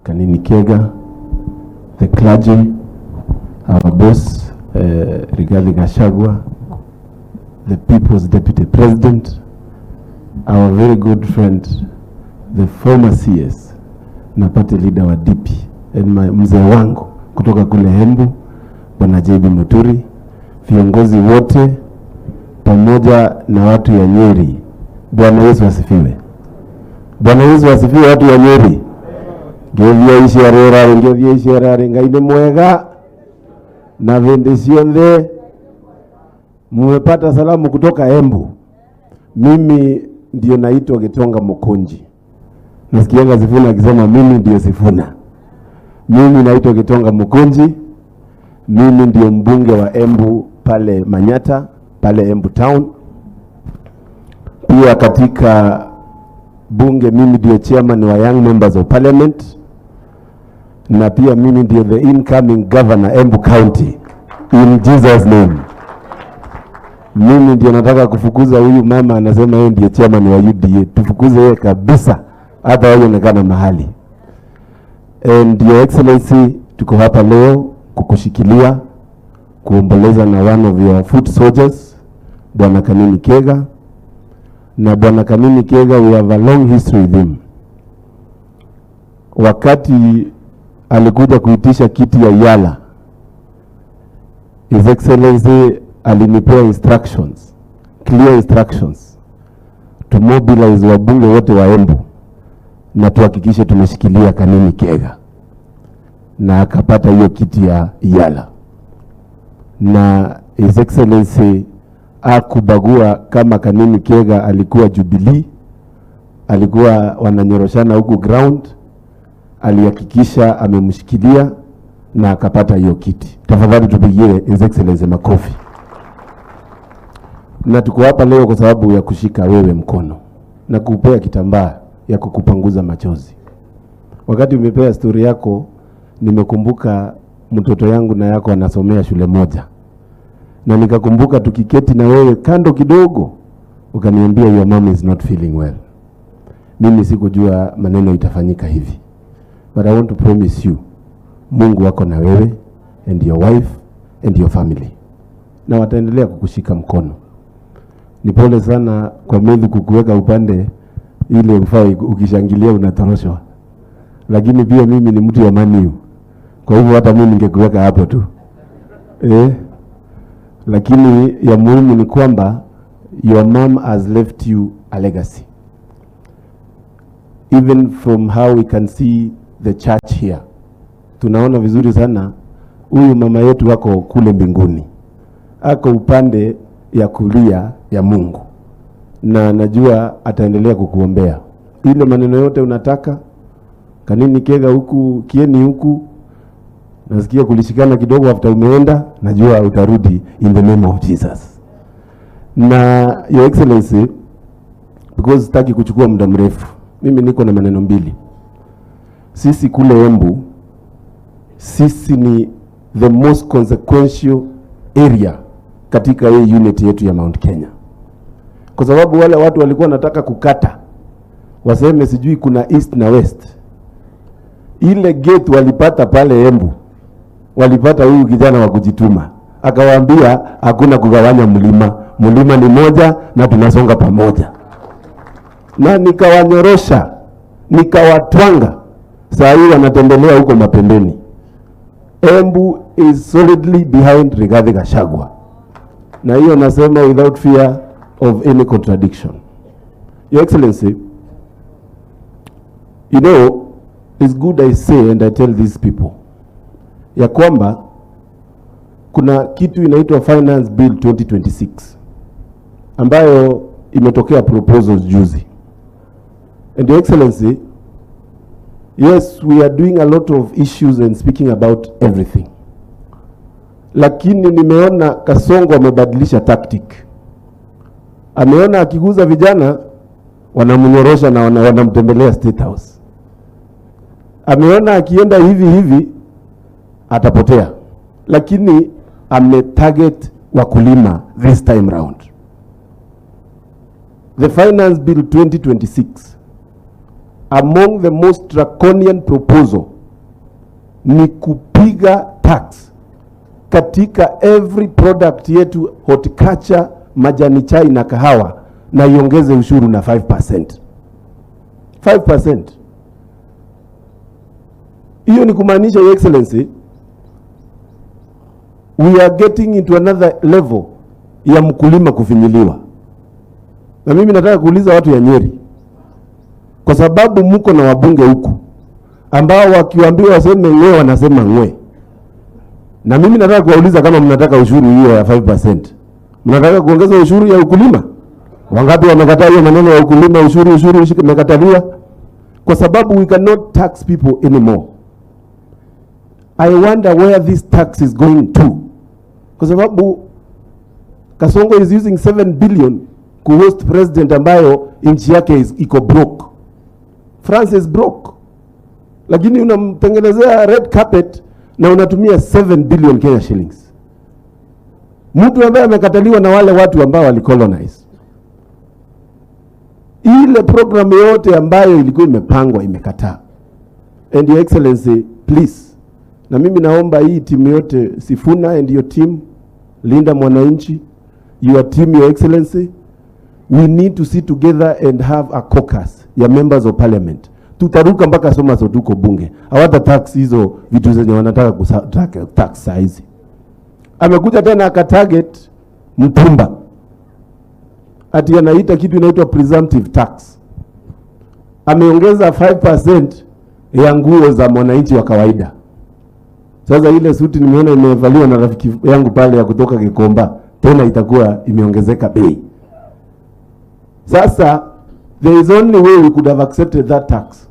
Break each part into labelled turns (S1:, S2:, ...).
S1: Kanini Kega, the clergy, our boss, Rigathi Gachagua, the people's deputy president, our very good friend, the former CS na party leader wa DP, and my mzee wangu kutoka kule Embu, Bwana JB Muturi, viongozi wote pamoja na watu ya Nyeri. Bwana Yesu asifiwe. Bwana Yesu asifiwe, watu ya Nyeri. Ngethia ici arĩrarĩ, ngethia ici ararĩ. Ngai nĩ mwega na vĩndĩ ciothe. Mmepata salamu kutoka Embu. Mimi ndio naitwa Gitonga Mukunji. Nasikianga Sifuna akisema mimi ndio Sifuna. Mimi naitwa Gitonga Mukunji. Mimi ndio mbunge wa Embu pale Manyata, pale Embu Town. Pia katika bunge mimi ndio chairman wa Young Members of Parliament, na pia mimi ndio the incoming governor Embu County, in Jesus name. Mimi ndio nataka kufukuza huyu mama anasema yeye ndio chairman wa UDA, tufukuze yeye kabisa, hata haonekana mahali. And Your Excellency, tuko hapa leo kukushikilia, kuomboleza na one of your foot soldiers, Bwana Kanini Kega. Na Bwana Kanini Kega, we have a long history with him. Wakati alikuja kuitisha kiti ya EALA, His Excellency alinipea instructions, clear instructions to mobilize wabunge wote wa Embu na tuhakikishe tumeshikilia Kanini Kega, na akapata hiyo kiti ya EALA. Na His Excellency akubagua kama Kanini Kega alikuwa Jubilee, alikuwa wananyoroshana huku ground, alihakikisha amemshikilia na akapata hiyo kiti. Tafadhali tupigie His Excellency makofi. Na tuko hapa leo kwa sababu ya kushika wewe mkono na kupea kitambaa ya kukupanguza machozi. Wakati umepea stori yako, nimekumbuka mtoto yangu na yako anasomea shule moja, na nikakumbuka tukiketi na wewe kando kidogo, ukaniambia your mom is not feeling well. Mimi sikujua maneno itafanyika hivi, but I want to promise you, Mungu wako na wewe and your wife and your family, na wataendelea kukushika mkono. Ni pole sana kwa Methu kukuweka upande ile ufai, ukishangilia unatoroshwa, lakini pia mimi ni mtu ya Man U, kwa hivyo hata mimi ningekuweka hapo tu, eh. Lakini ya muhimu ni kwamba your mom has left you a legacy, even from how we can see the church here. Tunaona vizuri sana huyu mama yetu ako kule mbinguni, ako upande ya kulia ya Mungu, na najua ataendelea kukuombea ile maneno yote unataka. Kanini Kega huku Kieni huku, nasikia kulishikana kidogo after umeenda, najua utarudi in the name of Jesus. Na Your Excellency, because sitaki kuchukua muda mrefu, mimi niko na maneno mbili. Sisi kule Embu, sisi ni the most consequential area katika hii unit yetu ya Mount Kenya, kwa sababu wale watu walikuwa wanataka kukata waseme sijui kuna east na west. Ile gate walipata pale Embu, walipata huyu kijana wa kujituma, akawaambia hakuna kugawanya mlima, mlima ni moja na tunasonga pamoja, na nikawanyorosha, nikawatwanga. Saa hii wanatembelea huko mapembeni. Embu is solidly behind Rigathi Gachagua, na hiyo nasema without fear of any contradiction. Your Excellency, it's good I say and I tell these people ya kwamba kuna kitu inaitwa Finance Bill 2026 ambayo imetokea proposals juzi. And Your Excellency, yes, we are doing a lot of issues and speaking about everything, lakini nimeona Kasongo amebadilisha tactic. Ameona akiguza vijana wanamnyorosha na wanamtembelea State House. Ameona akienda hivi hivi atapotea, lakini ametarget wakulima this time round. The Finance Bill 2026, among the most draconian proposal Ni kupiga tax katika every product yetu, horticulture, majani chai na kahawa, na iongeze ushuru na 5%. 5%. Hiyo ni kumaanisha, Your Excellency, we are getting into another level ya mkulima kufinyiliwa. Na mimi nataka kuuliza watu ya Nyeri, kwa sababu mko na wabunge huku ambao wakiwaambiwa waseme ng'we wanasema ng'we. Na mimi nataka kuwauliza kama mnataka ushuru hiyo ya 5%. Mnataka kuongeza ushuru ya ukulima? Wangapi wamekataa hiyo maneno ya ukulima, ushuru, ushuru, ushuru imekataliwa? Kwa sababu we cannot tax people anymore. I wonder where this tax is going to. Kwa sababu Kasongo is using 7 billion kuhost president ambayo nchi yake iko broke. France is broke. Lakini unamtengenezea red carpet na unatumia 7 billion Kenya shillings. Mtu ambaye amekataliwa na wale watu ambao walicolonize. Ile program yote ambayo ilikuwa imepangwa imekataa. And Your Excellency, please, na mimi naomba hii timu yote, Sifuna and your team, Linda Mwananchi, your team, Your Excellency, we need to sit together and have a caucus ya members of parliament. Tutaruka mpaka Somerset tuko bunge, hawata tax hizo vitu zenye wanataka tax saa hizi. Amekuja tena akatarget mtumba, ati anaita kitu inaitwa presumptive tax. Ameongeza 5% ya nguo za mwananchi wa kawaida. Sasa ile suti nimeona imevaliwa na rafiki yangu pale ya kutoka Gikomba, tena itakuwa imeongezeka bei. Sasa there is only way we could have accepted that tax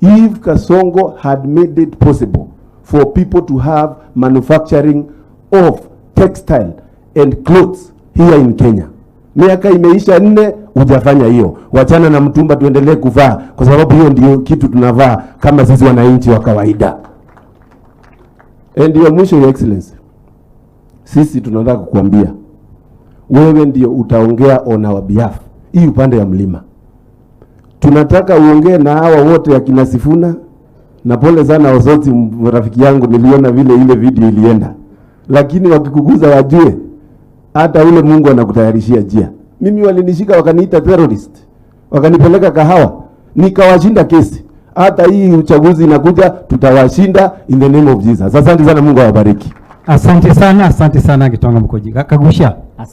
S1: if Kasongo had made it possible for people to have manufacturing of textile and clothes here in Kenya. Miaka imeisha 4, hujafanya hiyo. Wachana na mtumba, tuendelee kuvaa kwa sababu hiyo ndio kitu tunavaa kama sisi wananchi wa kawaida. And ya mwisho, Your Excellency, sisi tunataka kukuambia wewe ndio utaongea on our behalf hii upande ya mlima. Tunataka uongee na hawa wote akina Sifuna, na pole sana Osoti, rafiki yangu, niliona vile ile video ilienda, lakini wakikuguza wajue hata ule Mungu anakutayarishia njia. Mimi walinishika wakaniita terrorist, wakanipeleka Kahawa, nikawashinda kesi. Hata hii uchaguzi inakuja, tutawashinda in the name of Jesus. Asante sana, Mungu awabariki.
S2: Asante sana, asante sana Gitonga Mukoji. Kagusha.